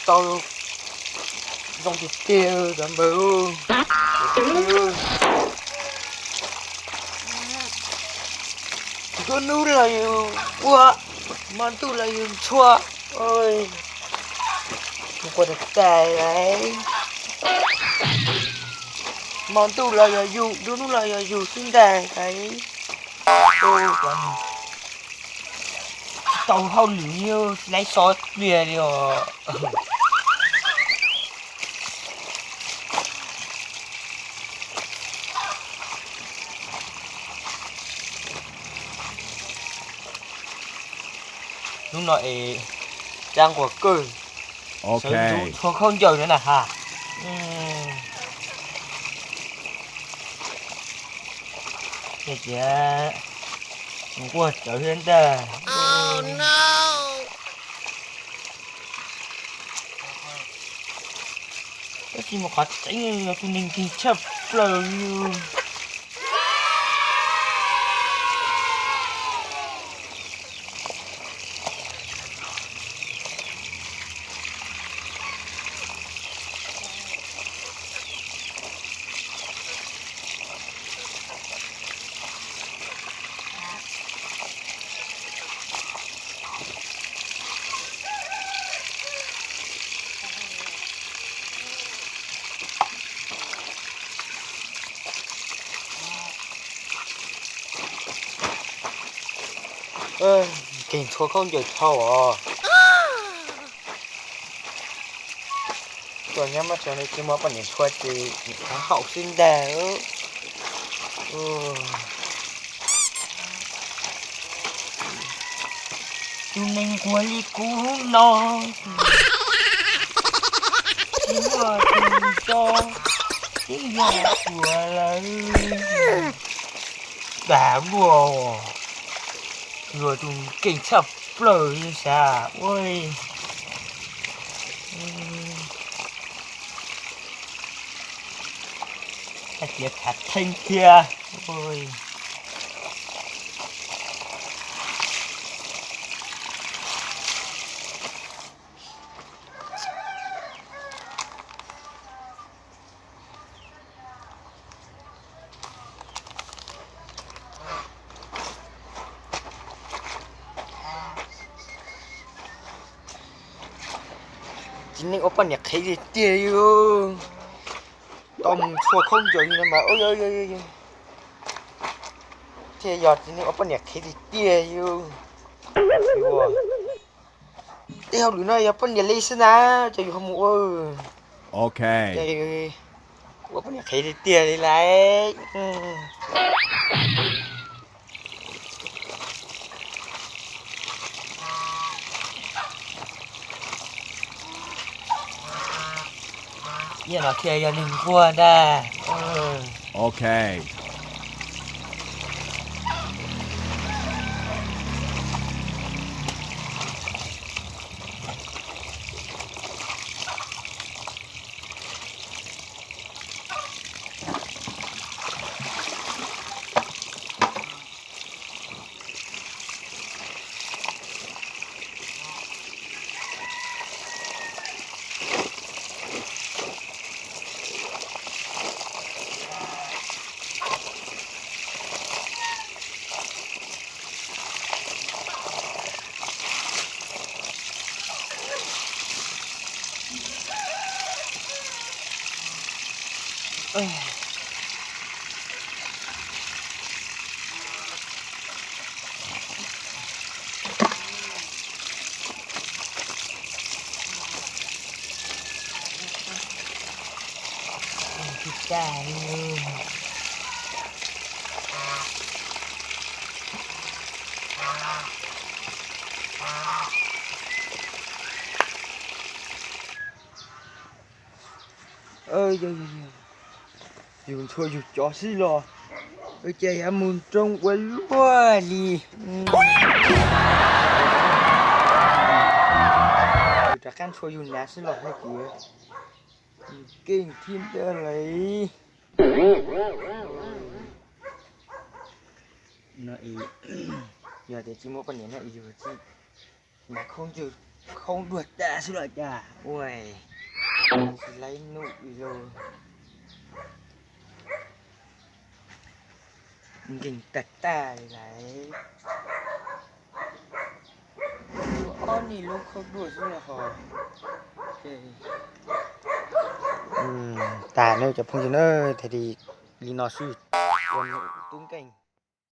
Tau zoo tiag tiag cov npawg. Nruab hnub los yus ua, hmo ntuj los yus ntxhua, mus quaj tas tas lawm. Hmo ntuj los yog yus, nruab hnub los yog yus xwb ntag. Tau hauj lwm, tsis laib so pliag li os. Hnub no es cab nquag kawg, sawv ntxov txhua khaub ncaws no na ha. Ces nquag tsawv thiab ntag. Tab sis mas qhov tseeb yog tus neeg nkeeg tshaj plaws li. Nkeeg txhua khaub ncaws dhau os. Tuaj nyob mab tso li tsis muaj poj niam tshua ces nim qhov haum xwb ntag. Tus neeg nquag li kuv no, tsis muaj tus tso, twb yog kuv lawm. Dag luaj, luag tus nkeeg tshaj plaws li sav ua. Hais tias khav theeb thiab. Txiv neej ua poj niam qhev tiag tiag li. Tau mus txhua khaub ncaws li no mas thiaj yog txiv neej ua poj niam qhev tiag tiag li. Tej hauj lwm no yog poj niam li xwb na, cov yus ho mus ua, ua poj niam qhev tiag tiag li lawm. Yam no thiaj yog neeg nquag ntag. Yus ntxhua yus cov xwb los, ces yuav mus nroo ua luaj li. Yus rov qab ntxhua yus hnav xwb los hais tias keej thiab ntag lauj. No, yog tias tsis muaj poj niam no yus tsis, mas khaub ncaws khaub duag tas xwb los cas ua, tsis laib nuj los nkeeg tag tag li lawm. Ob niag lub khaub duag xwb los ho. Tag na cov phooj ywg na, tag li, li no xwb, ua tub nkeeg.